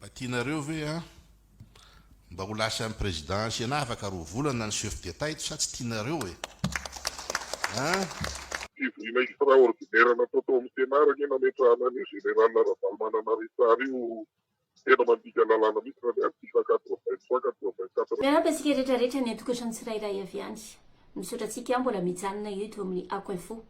Mba tianareo ve an mba ho lasa ny président Sénat afaka roa volana ny chef d'Etat eto sa tsy tianareo e? An? Fivoriana extraordinaire natao tao amin'ny Sénat anie nametrahana an'io Général Ravalomanana Richard io tena mandika lalàna mihitsy raha ny article 83, 84. Miarahaba antsika rehetra rehetra any an-tokantrano tsirairay avy any. Misaotra antsika mbola mijanona eto amin'ny Ako Info.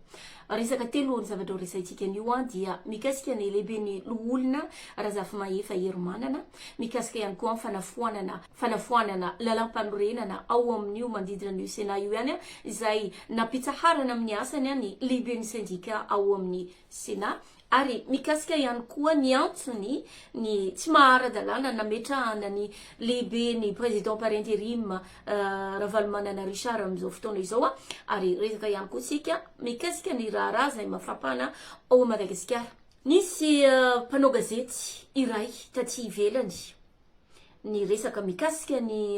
Resaka telo ny zavatra ho resahintsika anio dia mikasika ny lehiben'ny loholona Razafimahefa Herimanana, mikasika ihany koa fanafoanana fanafoanana lalàmpanorenana ao amin'io manodidina an'io Sénat io ihany izay nampitsaharana amin'ny asany ny lehiben'ny sendika ao amin'ny Sénat Ary mikasika ihany koa ny antsony ny tsy maha ara-dalàna nametrahana ny lehiben'ny président par intérim Ravalomanana Richard amin'izao fotoana izao ary resaka ihany koa tsika mikasika ny raharaha izay mafampana ao Madagasikara. Nisy mpanao gazety iray taty ivelany niresaka mikasika ny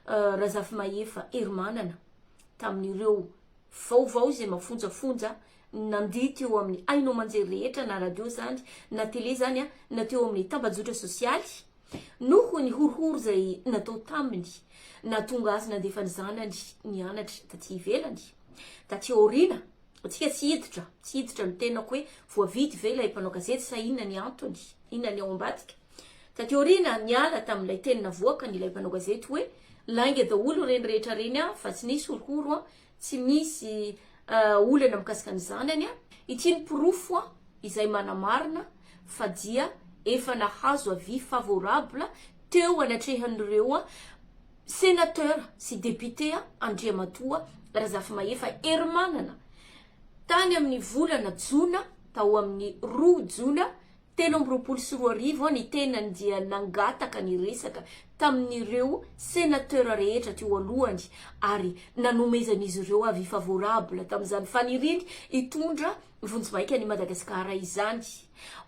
Razafimahefa Herimanana tamin'ireo vaovao izay mafonjafonja nandeha teo amin'ny haino aman-jery rehetra na radio izany na tele izany na teo amin'ny tambajotra sosialy noho ny horohoro izay natao taminy nahatonga azy nandefa ny zanany nianatra taty ivelany. Taty aoriana, tsika tsy hiditra, tsy hiditra ny tenako hoe voavidy ve ilay mpanao gazety sa inona ny antony, inona ny ao ambadika. Taty aoriana niala tamin'ilay teny navoakany ilay mpanao gazety hoe lainga daholo ireny rehetra ireny fa tsy nisy horohoro Tsy misy olana mikasika ny zanany. Ity ny porofo izay manamarina fa dia efa nahazo avis favorable teo anatrehan'ireo Sénateur sy Député Andriamatoa Razafimahefa Herimanana tany amin'ny volana jona tao amin'ny roa jona 2023 ny tenany dia nangataka niresaka tamin'ireo Sénateur rehetra teo alohany ary nanomezan'izy ireo avis favorable tamin'izany faniriany hitondra vonjimaika an'i Madagasikara izany.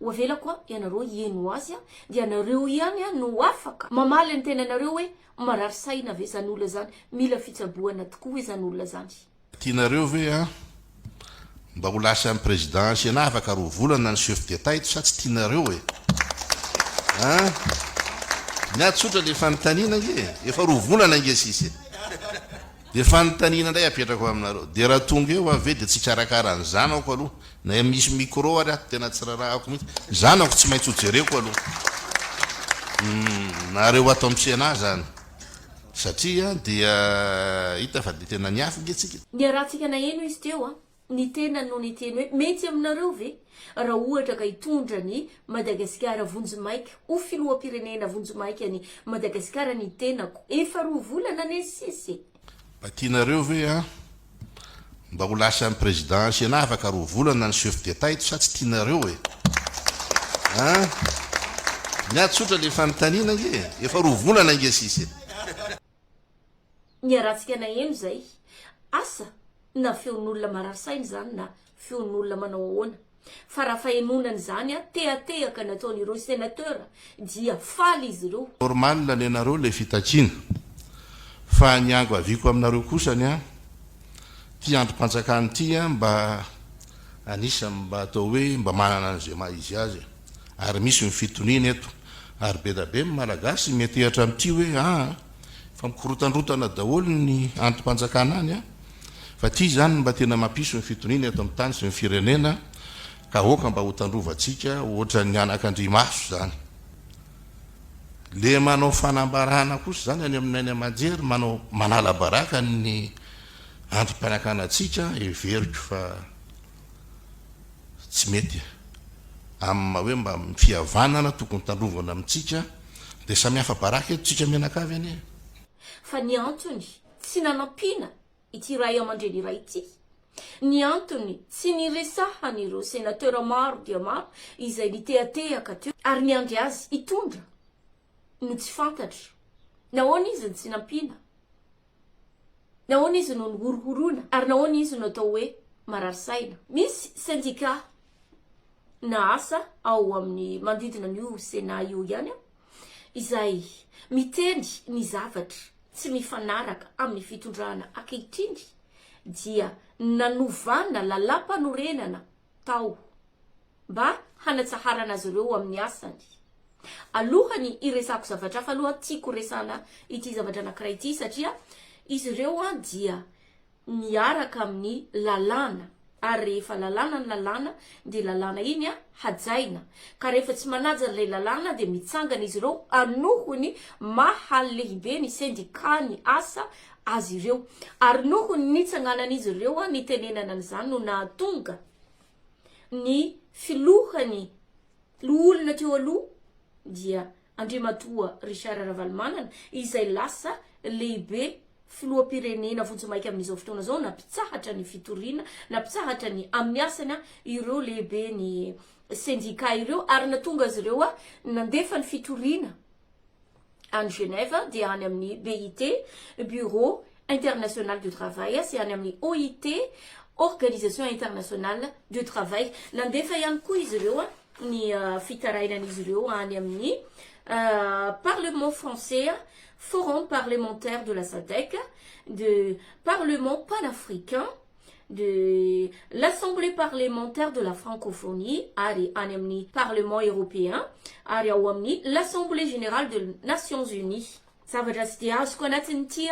Ho avelako ianareo hiheno azy dia nareo ihany no afaka mamaly ny tenanareo hoe marary saina ve izany olona izany, mila fitsaboana tokoa ve izany olona izany. Tianareo ve an mba ho lasa ny président Sénat afaka roa volana ny chef d'Etat eto sa tsy tianareo e? An? Ny ahy tsotra le fanontaniana ange e! Efa roa volana ange sisa e! De fanontaniana indray apetrako aminareo, de raha tonga eo aho ve de tsy hikarakara ny zanako aloha, na misy micro ary ato tena tsy rarahako mihitsy, ny zanako tsy maintsy ho jereko aloha, hum, nareo ato amin'ny Sénat zany. Satria dia hita fa dia tena niafy nge tsika. Niarahantsika naheno izy teo an, ny tenany no niteny hoe mety aminareo ve raha ohatra ka hitondra ny Madagasikara vonjimaika ho filoham-pirenena vonjimaika ny Madagasikara ny tenako, efa roa volana anie sisa e! Mba tianareo ve an Mba ho lasa ny président Sénat afaka roa volana ny chef d'Etat eto sa tsy tianareo e? An? Ny ahy tsotra le fanontaniana ange e! Efa roa volana ange sisa e! Niarahantsika naheno izay. Asa na feon'olona marary saina izany na feon'olona manao ahoana. Fa raha fahenoana an'izany tehatehaka nataon'ireo sénateur dia faly izy ireo. Normal nenareo le fitakiana fa ny angoaviako aminareo kosany an ty andrim-panjakana ity an mba anisany mba atao hoe mba manana an'izay maha izy azy e ary misy ny fitoniana eto ary be da be ny malagasy miantehatra amin'ity hoe aa fa mikorotandrotana daholo ny andrim-panjakana any an Fa ity izany no mba tena mampisy ny fitoniana eto amin'ny tany sy ny firenena ka aoka mba ho tandrovantsika ohatran'ny anakandrimaso izany. Le manao fanambarana kosa izany any amin'ny haino aman-jery manao manala baraka ny andrim-panjakana antsika heveriko fa tsy mety. Amin'ny maha hoe mba fihavanana tokony tandrovana amintsika dia samy afa-baraka eto tsika mianakavy anie. Fa ny antony tsy nanampiana ity ray aman-dreny iray ity, ny antony tsy niresahan'ireo sénateur maro dia maro izay nitehatehaka teo ary niandry azy hitondra no tsy fantatra. Nahoana izy no tsy nampiana? Nahoana izy no nohorohoroana? Ary nahoana izy no atao hoe marary saina? Misy syndicat na asa ao amin'ny manodidina an'io Sénat io ihany izay miteny ny zavatra tsy mifanaraka amin'ny fitondrana ankehitriny dia nanovana lalàmpanorenana tao mba hanatsaharana azy ireo amin'ny asany. Alohany hiresahako zavatra hafa aloha tiako resahana ity zavatra anankiray ity satria izy ireo dia miaraka amin'ny lalàna ary rehefa lalàna ny lalàna dia lalàna iny hajaina ka rehefa tsy manaja an'ilay lalàna dia mitsangana izy ireo noho ny maha lehibe ny sendikà ny asa azy ireo ary noho ny nitsanganan'izy ireo nitenenana an'izany no nahatonga ny filohany Loholona teo aloha dia Andriamatoa Richard Ravalomanana izay lasa lehibe filoham-pirenena vonjimaika amin'izao fotoana izao nampitsahatra ny fitoriana, nampitsahatra ny amin'ny asany ireo lehibe ny sendika ireo ary natonga azy ireo nandefa ny fitoriana any Genève dia any amin'ny BIT, Bureau International du Travail, sy any amin'ny OIT, Organisation Internationale du Travail. Nandefa ihany koa izy ireo ny fitarainan'izy ireo any amin'ny Parlement français, Forum parlementaire de la SADC, de Parlement panafricain, de l'Assemblée parlementaire de la francophonie ary any amin'ny Parlement européen ary ao amin'ny l'Assemblée générale de Nations Unies. Zavatra tsy dia azoko anatin'ity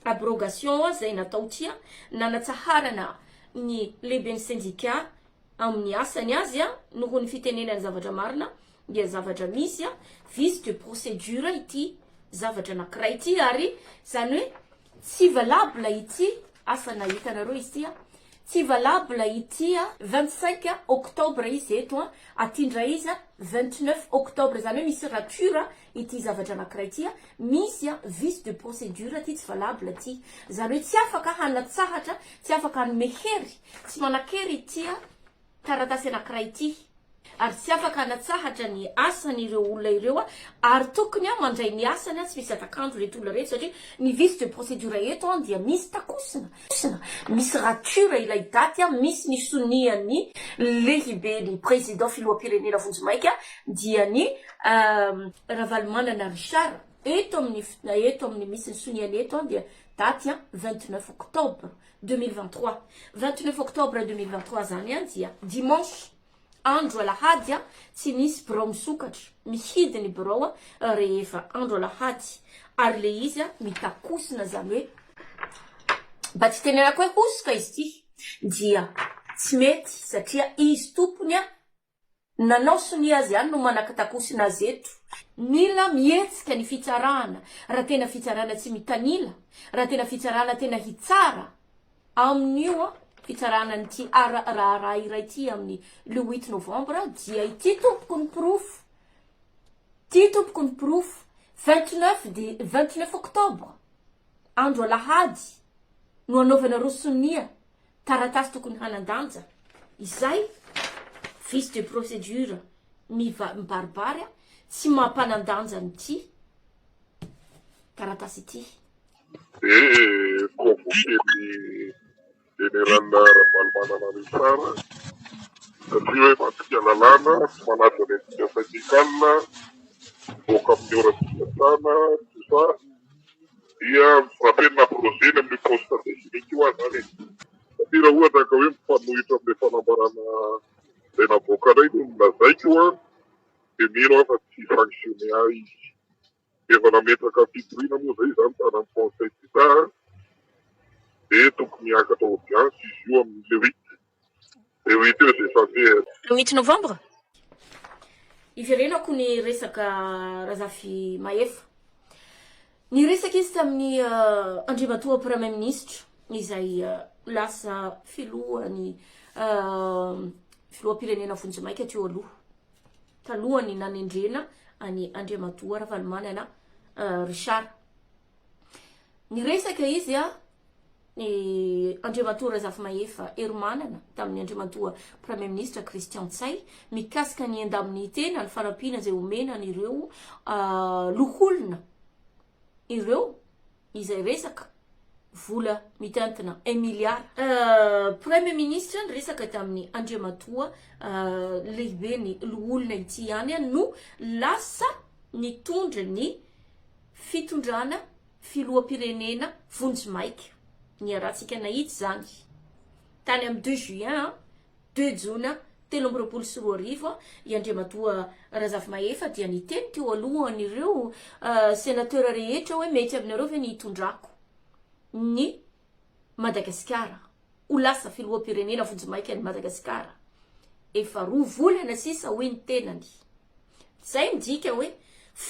abrogation izay natao ity nanatsaharana ny lehiben'ny sendika amin'ny asany azy noho ny fitenenany zavatra marina dia zavatra misy vice de procédure ity zavatra anankiray ity ary izany hoe tsy valable ity asa na hitanareo izy ity tsy valable ity 25 octobre izy eto aty indray izy 29 octobre izany hoe misy rature ity zavatra anankiray ity misy vice de procédure ity tsy valable ity izany hoe tsy afaka hanatsahatra tsy afaka hanome hery tsy manan-kery ity taratasy anankiray ity ary tsy afaka hanatsahatra ny asany ireo olona ireo ary tokony mandray ny asany tsy misy atakandro ireto olona ireto satria ny vice de procédure eto dia misy takosina misy rature ilay daty misy ny sonian'ny lehiben'ny président filoham-pirenena vonjimaika dia ny Ravalomanana Richard eto amin'ny eto amin'ny misy ny soniany eto dia daty 29 octobre 2023 29 octobre 2023 zany dia dimanche andro alahady tsy misy birao misokatra mihidy ny birao rehefa andro alahady ary le izy mitakosina zany hoe mba tsy tenenako hoe hosoka izy ity dia tsy mety satria izy tompony nanao sonia azy ihany no manakatakosina azy eto. Mila mihetsika ny fitsarana raha tena fitsarana tsy mitanila, raha tena fitsarana tena hitsara amin'io fitsarana an'ity raharaha iray ity amin'ny le huit novembre dia ity tompoko ny porofo, ity tompoko ny porofo, 29 de 29 octobre, andro alahady no anaovanareo sonia Taratasy tokony hanan-danja izay vice de procédure mibaribary tsy mampanan-danja an'ity taratasy ity. Dia convoquer-n'ny Général Ravalomanana Richard satria hoe mandika lalàna, tsy manaja ny éthique syndicale, mivoaka amin'ny ora tsy fiasana, tout ça. Dia mi-frapper-na abrogé-ny amin'io poste définique io aho izany e. Satria raha ohatra ka hoe mifanohitra amin'ilay fanambarana izay navoakanay no nolazaiko an, dia mino aho fa tsy hi-sanctionner ahy izy. Efa nametraka fitoriana moa izay izany tany amin'ny Conseil d'Etat an, dia tokony hiakatra audience izy io amin'ny le huit. Le huit eo izay censé être. Le huit novembre? Iverenako ny resaka Razafimahefa. Niresaka izy tamin'ny Andriamatoa Premier Ministre izay lasa filohan'ny filoham-pirenena vonjimaika teo aloha, talohan'ny nanendrena an'i Andriamatoa Ravalomanana Richard. Niresaka izy ny Andriamatoa Razafimahefa Herimanana tamin'ny Andriamatoa Premier Ministre Christian Ntsay mikasika ny indemnité na ny fanampiana izay omena an'ireo loholona ireo izay resaka vola mitentina un milliard. Premier Ministre niresaka tamin'ny Andriamatoa lehiben'ny loholona ity ihany no lasa nitondra ny fitondrana filoham-pirenena vonjimaika. Niarahantsika nahita izany tany amin'ny deux juin, deux jona. 2023 i Andriamatoa Razafimahefa dia niteny teo alohan'ireo Senateur rehetra hoe mety aminareo ve ny hitondrako ny Madagasikara ho lasa filoham-pirenena vonjimaika an'i Madagasikara. Efa roa volana sisa hoy ny tenany. Zay midika hoe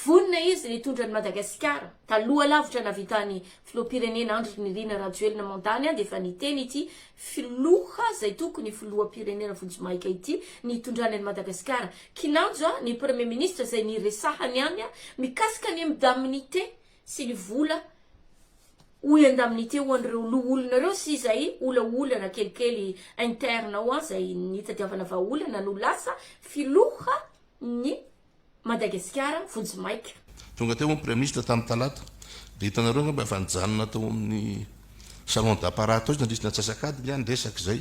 vonona izy ny hitondra an'i Madagasikara. Taloha lavitra nahavitany filoham-pirenena Andry Nirina Rajoelina mandat-ny dia efa niteny ity filoha zay tokony filoham-pirenena vonjimaika ity ny hitondrany an'i Madagasikara. Kinanjo ny premier ministre zay niresahany ihany mikasika ny indemnité sy ny vola hoy indemnité ho an'ireo loholona ireo sy izay olaolana kelikely interne ao izay nitadiavana vahaolana no lasa filoha ny Madagasikara vonjimaika. Tonga teo ny Praiminisitra tamin'ny talata dia hitanareo angamba efa nijanona tao amin'ny salon d'apparat tao izy nandritra ny antsasak'adiny aho niresaka izay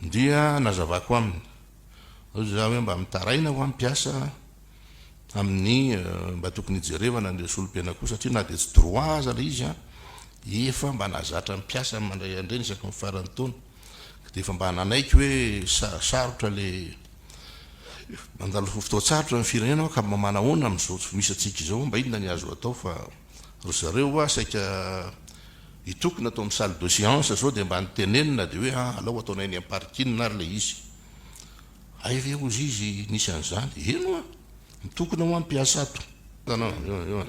dia nazavako aminy hoy za hoe mba mitaraina ho aho mpiasa amin'ny mba tokony hijerevana an'ireo solompena koa satria na dia tsy droit aza ilay izy an, efa mba nahazatra ny mpiasa ny mandray an'ireny isaky ny faran'ny taona, ka dia efa mba nanaiky hoe sarotra ilay mandalo fotoan-tsarotra ny firenena hoa ka mba manahoana amin'izao misy antsika izao, mba inona ny azo atao fa ry zareo hoa saika hitokona tao amin'ny salle de séance izao dia mba nitenenina dia hoe ah alao ataonay any amin'ny parking ary ilay izy. Hay ve hozy izy nisy an'izany? Eny hoa! Mitokona hoa ny mpiasa ato. Hitanao, io, io.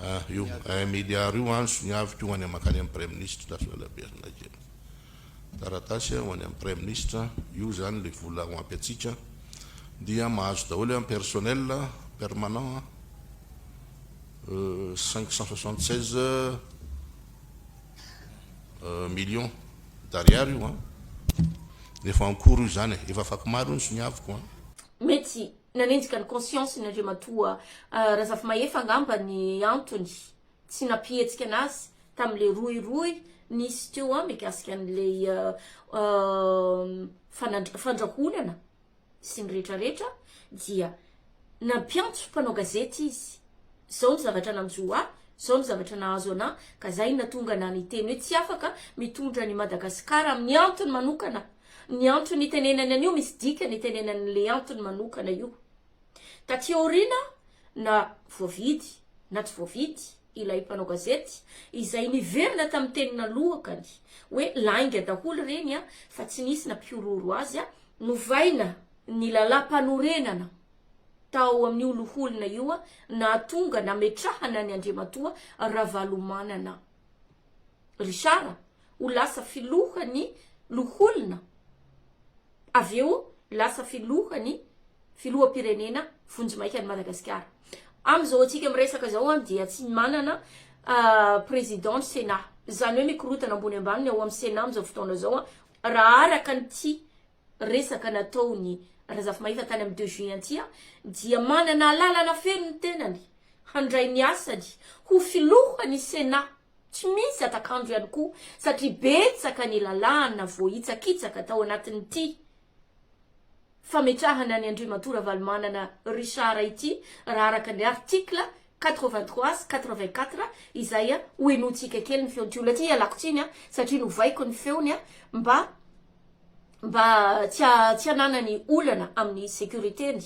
Ah, io, un milliard io any soniaviko io any mankany amin'ny praiminisitra, lasa labeazina kely. Taratasy ho any amin'ny praiminisitra, io izany ilay vola ho ampy antsika. Dia mahazo daholo an, personnel permanent 576 millions. D'ariary io an! Efa en cours io izany e! Efa afakomaly io ny soniaviko an! Mety nanenjika ny conscience-ny Andriamatoa Razafimahefa angamba ny antony tsy nampihetsika anazy tamin'ilay rohirohy nisy teo mikasika an'ilay fandrahonana sy ny rehetra rehetra dia nampiantso mpanao gazety izy, zao ny zavatra nanjo ahy, zao ny zavatra nahazo anah, ka zay natonga anah niteny hoe tsy afaka mitondra an'i Madagasikara amin'ny antony manokana, ny antony itenenany an'io misy dikany itenenany le antony manokana io. Taty aoriana na voavidy na tsy voavidy ilay mpanao gazety izay niverina tamin'ny teny nalohakany hoe lainga daholo ireny fa tsy nisy nampihorohoro azy Novaina ny lalàmpanorenana tao amin'io loholona io nahatonga nametrahana an'i Andriamatoa Ravalomanana Richard ho lasa filohan'ny loholona, avy eo lasa filohan'ny filoham-pirenena vonjimaikan'i Madagasikara. Amin'izao antsika miresaka izao dia tsy manana président ny Sénat, izany hoe mikorontana ambony ambany ny ao amin'ny Sénat amin'izao fotoana izao Raha araka an'ity resaka nataon'i Razafimahefa tany amin'ny deux juin ity dia manana alalana feno ny tenany handray ny asany ho filohan'ny Sénat. Tsy misy atak'andro ihany koa satria betsaka ny lalàna voahitsakitsaka tao anatin'ity fametrahana an'i Andriamatoa Ravalomanana Richard ity raha araka ny article 83 sy 84 izay ho henointsika kely ny feon'ity olona ity, ialako tsiny satria novaiko ny feony mba mba tsy tsy hananany olana amin'ny sécurité-ny.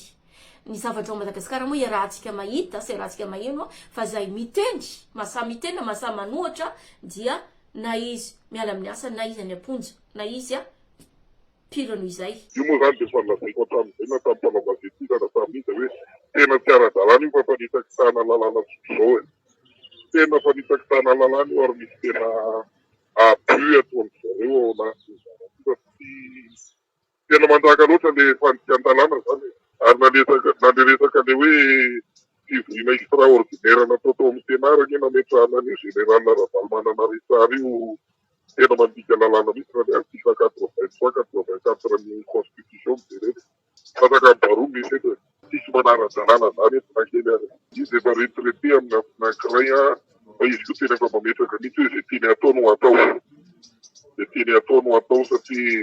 Ny zavatra ao Madagasikara moa iarahantsika mahita sy iarahantsika maheno fa izay miteny, mahasahy miteny na mahasahy manohatra dia na izy miala amin'ny asany na izy any am-ponja na izy Pire noho izay. Io moa izany dia efa nolazaiko hatramin'izay na tamin'ny mpanao gazety iza na tamin'iza hoe tena tsy ara-dalàna io fa fanitsakitsahana lalàna tsotra izao e. Tena fanitsakitsahana lalàna io ary misy tena abus ataon-dry zareo ao anatin'io zavatra io fa tsy tena manjaka loatra ilay fandikan-dalàna izany e. Ary na le na le resaka le hoe fivoriana extraordinaire natao tao amin'ny Sénat ary anie nametrahana an'io Général Ravalomanana Richard io tena mandika lalàna mihitsy raha ny article 83 84 ny constitution no jerena. Fanjakan'ny baroa misy eto e. Tsisy manara-dalàna zany eto na kely aza. Izy efa retraité amin'ny lafiny anankiray an, fa izy koa tena efa mametraka mihitsy hoe izay tiany hatao no hatao. Izay tiany hatao no hatao satria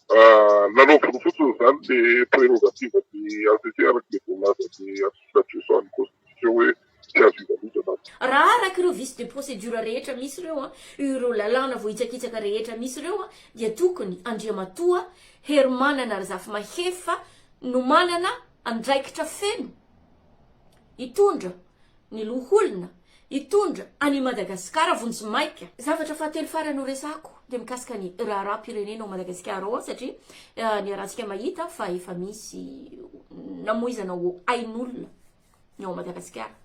Lalaoviny fotsiny izany le prérogative ny HCC araka le voalazan'ny article 200 ny constitution hoe tsy azo ivalozana. Raha araka ireo vice. vice de procédure rehetra misy ireo an, ireo lalàna voahitsakitsaka rehetra misy ireo an, dia tokony Andriamatoa Herimanana Razafimahefa no manana andraikitra feno hitondra ny loholona, hitondra an'i Madagasikara vonjimaika. Zavatra fahatelo farany ho resahako dia mikasika ny raharaham-pirenena ao Madagasikara ao satria niarahantsika mahita fa efa misy namoizana ho ain'olona ny ao Madagasikara.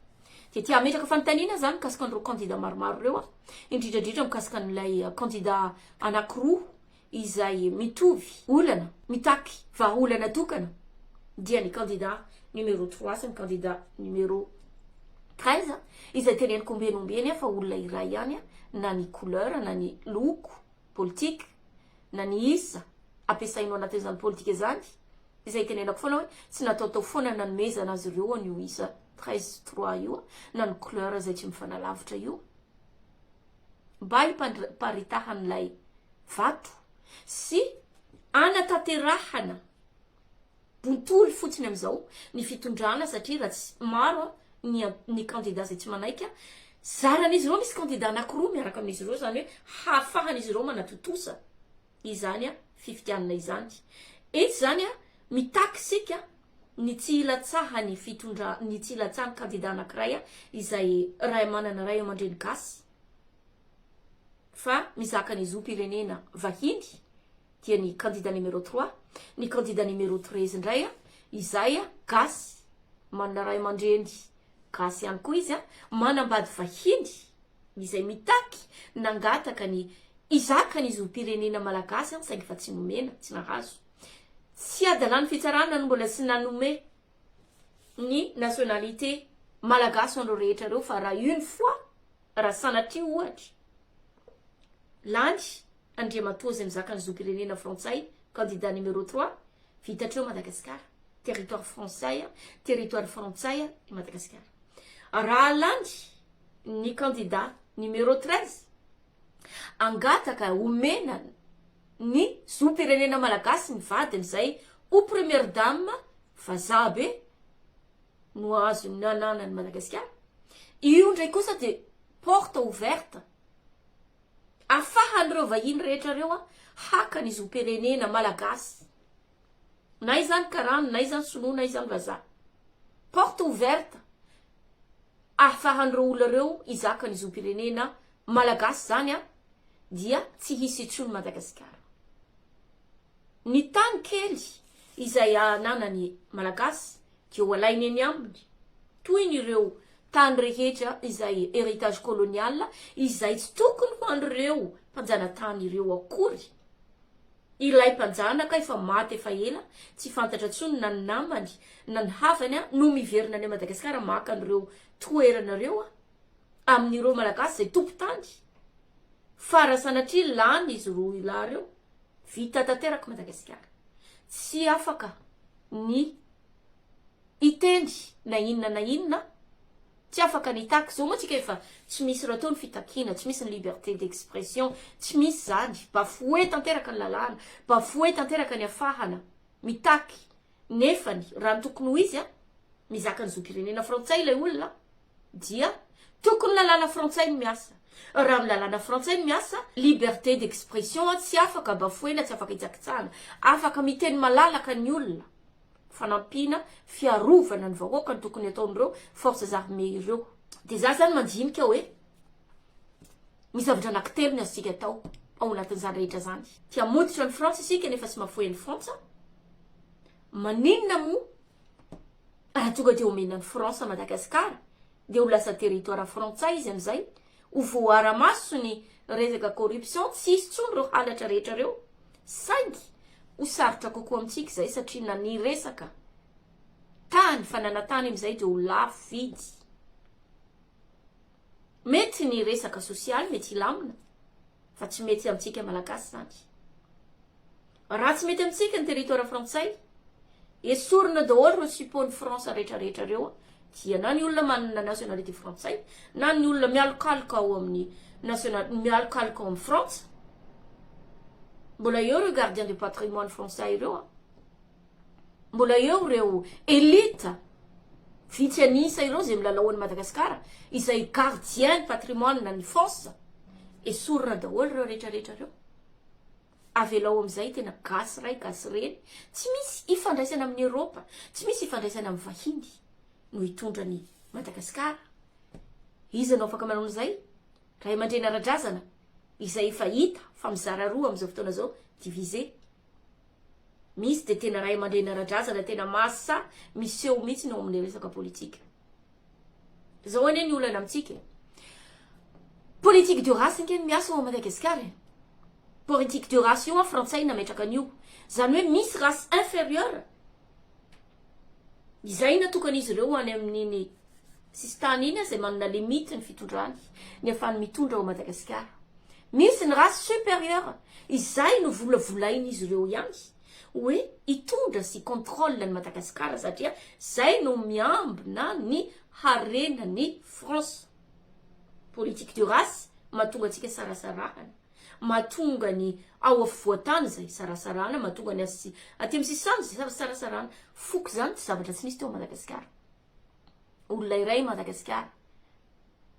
Dia te hametraka fanontaniana zany mikasika an'ireo kandida maromaro ireo aho, indrindra indrindra mikasika an'ilay kandida anankiroa izay mitovy olana, mitaky vahaolana tokana, dia ny kandida numéro 3 sy ny kandida numéro 13, izay teneniko ombieny ombieny fa olona iray ihany, na ny couleur na ny loko politique na ny isa ampiasaina ao anatin'izany politika izany, izay itenenako foana hoe tsy nataotao foana nanomezana azy ireo an'io isa 13 3 io na ny couleur izay tsy mifanalavitra io mba hiparitahan'ilay vato sy anatanterahana bontolo fotsiny amin'izao ny fitondrana satria raha tsy maro ny ny kandida izay tsy manaiky zaran'izy ireo misy kandida anankiroa miaraka amin'izy ireo izany hoe hahafahan'izy ireo manatontosa izany fifidianana izany. Eto izany mitaky isika ny tsy hilatsahan'ny fitondra ny tsy hilatsahan'ny kandida anankiray izay ray manana ray aman-dreny gasy fa mizaka ny zom-pirenena vahiny dia ny kandida numéro 3, ny kandida numéro 13 indray izay gasy manana ray aman-dreny gasy ihany koa izy manambady vahiny izay mitaky nangataka ny hizaka ny zom-pirenena malagasy an saingy fa tsy nomena, tsy nahazo. Tsy adalan'ny fitsarana no mbola tsy nanome ny nationalité malagasy ho an'ireo rehetra ireo fa raha une fois, raha sanatria ohatra lany Andriamatoa izay mizaka ny zom-pirenena frantsay, candidat numéro 3, vita hatreo Madagasikara, territoire français, territoire frantsay i Madagasikara. Raha lany ny candidat numéro 13, angataka omena ny zom-pirenena malagasy ny vadiny izay ho première dame vazaha be no azony ananan'i Madagasikara. Io indray kosa dia porte ouverte afahan'ireo vahiny rehetra ireo haka ny zom-pirenena malagasy. Na izany karana, na izany sinoa, na izany vazaha. Porte ouverte ahafahan'ireo olona ireo hizaka ny zom-pirenena malagasy izany dia tsy hisy intsony Madagasikara. Ny tany kely izay ananan'ny malagasy dia ho alainy eny aminy toy ny ireo tany rehetra izay héritage colonial izay tsy tokony ho an'ireo mpanjanatany ireo akory. Ilay mpanjanaka efa maty efa ela, tsy fantatra intsony na ny namany na ny havany no miverina any Madagasikara maka an'ireo toerana ireo amin'ireo Malagasy izay tompon-tany. Fa raha sanatria lany izy roa lahy ireo, vita tanteraka Madagasikara. Tsy afaka ny hiteny na inona na inona, tsy afaka ny hitaky, zao moa tsika efa tsy misy raha teo ny fitakiana, tsy misy ny liberté d'expression, tsy misy zany, bafoué tanteraka ny lalàna, bafoué tanteraka ny afahana mitaky, nefany raha ny tokony ho izy a, mizaka ny zom-pirenena frantsay ilay olona dia tokony lalàna frantsay no miasa, raha ny lalàna frantsay no miasa, liberté d'expression tsy afaka bafouena, tsy afaka hitsakitsahana, afaka miteny malalaka ny olona. Fanampiana, fiarovana ny vahoaka no tokony ataon'ireo forces armées ireo. Dia za zany mandinika hoe misy zavatra anankitelo ny azontsika atao ao anatin'izany rehetra zany. Tia hamototra an'i Frantsa isika nefa tsy mahafoy an'i Frantsa. Maninona moa raha tonga dia omena an'i France Madagasikara dia ho lasa territoire frantsay izy amin'izay, ho voaara-maso ny resaka corruption, tsy hisy intsony ireo halatra rehetra ireo. Saingy ho sarotra kokoa amintsika izay satria na ny resaka tany, fananantany amin'izay dia ho lafo vidy. Mety ny resaka sosialy mety hilamina fa tsy mety amintsika Malagasy izany. Raha tsy mety amintsika ny territoire frantsay, esorina daholo ireo suppôts-n'i France rehetrarehetra ireo dia na ny olona manana nationalité frantsay na ny olona mialokaloka ao amin'ny national mialokaloka ao amin'ny Frantsa. Mbola eo ireo gardien de patrimoine français ireo a. Mbola eo ireo élite. Vitsy an'isa ireo izay milalao an'i Madagasikara, izay gardien ny patrimoine ny France. Esorina daholo ireo rehetra rehetra ireo. Avelao amin'izay tena gasy ray gasy reny, tsy misy ifandraisana amin'i Eropa, tsy misy ifandraisana amin'ny vahiny no hitondra an'i Madagasikara. Iza no afaka manao an'izay? Ray aman-dreny ara-drazana izay efa hita fa mizara roa amin'izao fotoana izao, divisé. Misy dia tena ray aman-dreny ara-drazana tena mahasahy miseho mihitsy ny ao amin'ny resaka politika. Zao anie ny olana amintsika e. Politique de race ange ny miasa ao Madagascar e. Politique de race io an frantsay nametraka an'io. Zany hoe misy race inférieure izay natokan'izy ireo any amin'iny sisintany iny izay manana limite ny fitondrany, ny afahany mitondra ao Madagasikara. Misy ny race supérieure izay no volavolain'izy ireo ihany hoe hitondra sy contrôle an'i Madagasikara satria zay no miambina ny harenan'i France. Politique de race mahatonga antsika sarasarahana, mahatonga ny ao afovoantany izay sarasarahana, mahatonga ny aty amin'ny sisintany izay sarasarahana. Foko izany tsy zavatra tsy nisy teo Madagasikara. Olona iray i Madagasikara.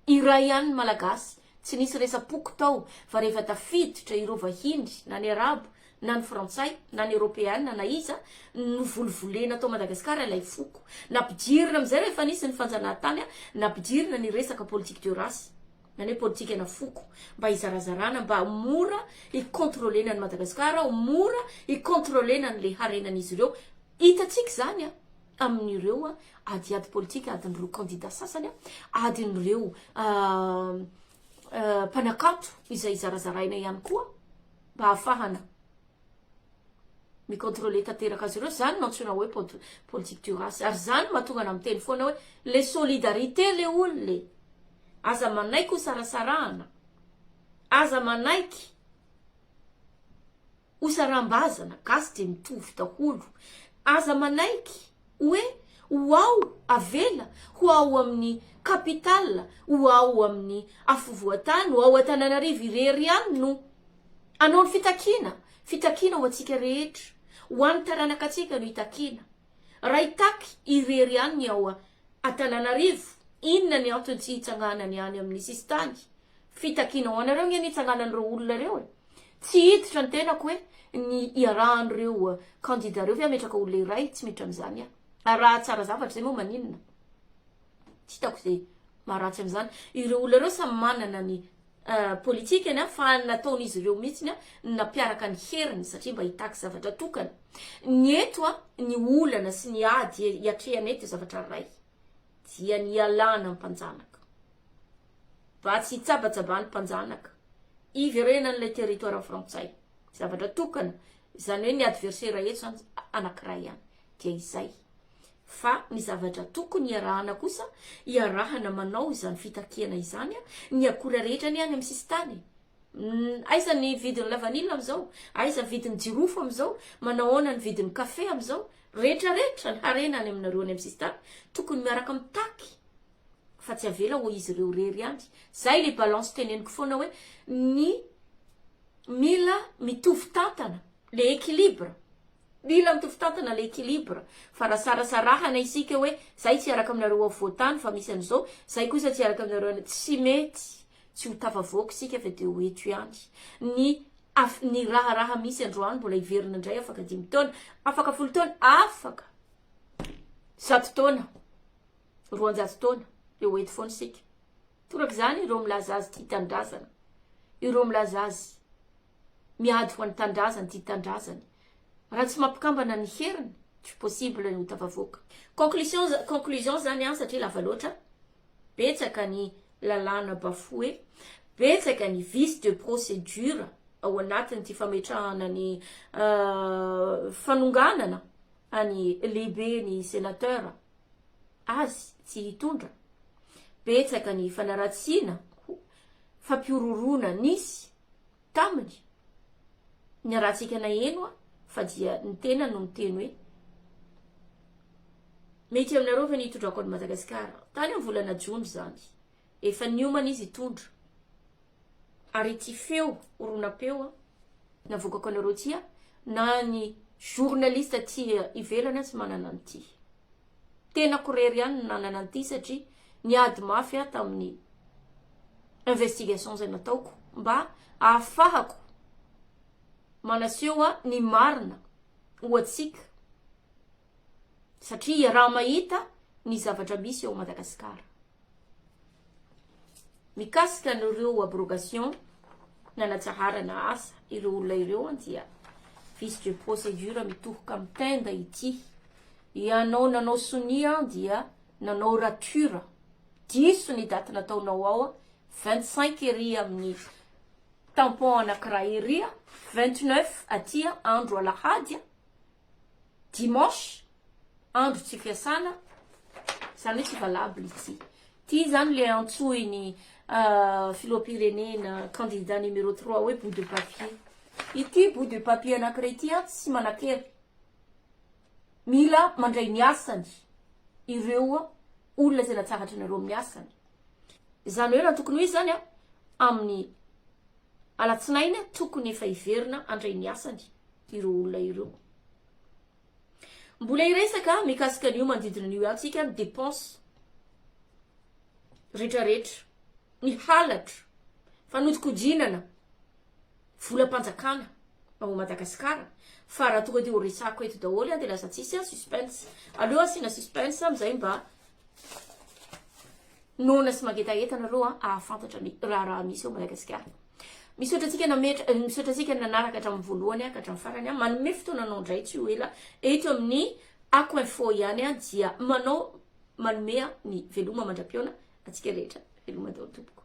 Iray ihany ny Malagasy. Tsy nisy resa-poko tao fa rehefa tafiditra ireo vahiny na ny Arabo na ny Frantsay na ny Eropeana na iza novolivolena tao Madagasikara ilay foko. Nampidirina amin'izay rehefa nisy ny fanjanahantany nampidirina ny resaka politique de race na ny hoe politikana foko mba hizarazarana mba ho mora hi-contrôler-na an'i Madagasikara, ho mora hi-contrôler-na an'ilay harenan'izy ireo. Hitantsika izany an! amin'ireo adiady politika adin'ireo kandida sasany, adin'ireo mpanakanto izay zarazaraina ihany koa mba hahafahana mi-contrôler tanteraka azy ireo, zany no antsoina hoe politique du race, ary zany no mahatonga ana miteny foana hoe le solidarité le olona e, aza manaiky ho sarasarahana, aza manaiky Ho sarambazana, gasy dia mitovy daholo. Aza manaiky hoe ho ao avela, ho ao amin'ny capital, ho ao amin'ny afovoantany, ho ao Antananarivo irery ihany no hanao ny fitakiana. Fitakiana ho antsika rehetra, ho an'ny taranakatsika no itakiana. Raha hitaky irery ihany ny ao Antananarivo, inona ny antony tsy hitsanganany any amin'ny sisintany? Fitakiana ho anareo nge ny hitsanganan'ireo olona ireo e! Tsy hiditra ny tenako hoe ny iarahan'ireo kandida ireo ve hametraka olona iray, tsy miditra amin'izany aho. Ary raha tsara zavatra izay moa maninona? Tsy hitako izay maharatsy amin'izany. Ireo olona ireo samy manana ny politikany fa nataon'izy ireo mihitsy ny nampiaraka ny heriny satria mba hitaky zavatra tokana. Ny eto ny olana sy ny ady iatrehana eto dia zavatra iray dia ny hialana amin'ny mpanjanaka. Mba tsy hitsabatsabahan'ny mpanjanaka. Hiverenan'ilay territoire frantsay. Zavatra tokana, izany hoe ny adversaire eto izany anankiray ihany. Dia izay. Fa ny zavatra tokony hiarahana kosa, hiarahana manao izany fitakiana izany, ny akora rehetra anie any amin'ny sisintany e. Aiza ny vidin'ny lavanila amin'izao? Aiza ny vidin'ny jirofo amin'izao? Manao ahoana ny vidin'ny kafe amin'izao? Rehetra rehetra ny harena any aminareo any amin'ny sisintany, tokony miaraka mitaky fa tsy avela ho izy ireo irery ihany. Zay le balance teneniko foana hoe ny mila mitovy tantana, le équilibre. Mila mitovy tantana le équilibre. Fa raha sarasarahana isika hoe zay tsy hiaraka aminareo afovoantany fa misy an'izao, zay kosa tsy hiaraka aminareo any, tsy mety. Tsy ho tafavoaka isika fa dia ho eto ihany. Ny ny raharaha misy androany mbola hiverina indray afaka dimy taona, afaka 10 taona, afaka 100 taona. 200 taona dia ho eto foana isika. Torak'izany ireo milaza azy tia tanindrazana, ireo milaza azy miady ho an'ny tanindrazany, tia tanindrazany. Raha tsy mampikambana ny heriny, tsy possible ny ho tafavoaka. Conclusion, conclusion zany an, satria lava loatra, betsaka ny lalàna bafoué, betsaka ny vice de procédure ao anatin'ity fametrahana ny fanonganana any lehibe ny sénateur. azy tsy hitondra. Betsaka ny fanaratsiana, fampihorohoroana nisy taminy. Niarahantsika naheno fa dia ny tena no miteny hoe mety aminareo ve ny hitondrako an'i Madagasikara? Tany amin'ny volana jona izany. Efa niomana izy hitondra. Ary ity feo horonam-peo navoakako anareo ity na ny journaliste aty ivelany tsy manana an'ity. Tenako irery ihany no nanana an'ity satria niady mafy aho tamin'ny investigation izay nataoko mba ahafahako manaseho ny marina ho antsika satria iaraha-mahita ny zavatra misy ao Madagasikara. Mikasika an'ireo abrogation nanatsaharana asa ireo olona ireo dia vice de procédure mitohoka amin'ny tenda ity. Ianao nanao sonia dia nanao rature. Diso ny daty nataonao ao 25 ery amin'ny tampon anankiray ery, 29 aty andro alahady. Dimanche, andro tsy fiasana, zany hoe tsy valable ity. Ty zany le antsoiny filoham-pirenena candidat numéro 3 hoe bout de papier. Ity bout de papier anankiray ity an tsy manan-kery. Mila mandray ny asany ireo olona izay natsahatra anareo amin'ny asany. Izany hoe raha tokony ho izy zany an, amin'ny alatsinainy tokony efa hiverina handray ny asany ireo olona ireo. Mbola hiresaka mikasika an'io manodidina an'io ihany tsika, ny dépense retraretra, ny halatra, fanodikodinana volam-panjakana ao Madagasikara fa raha tonga dia ho resako eto daholo dia lasa tsisy suspense. Aleo asiana suspense amin'izay mba noana sy mangetaheta nareo ahafantatra ny raharaha misy ao Madagasikara. Misaotra antsika nametra, misaotra antsika nanaraka hatramin'ny voalohany ka hatramin'ny farany. Manome fotoana anao indray tsy ho ela eto amin'ny Ako Info ihany dia manao manome ny veloma mandra-pihaona antsika rehetra. Veloma daholo tompoko.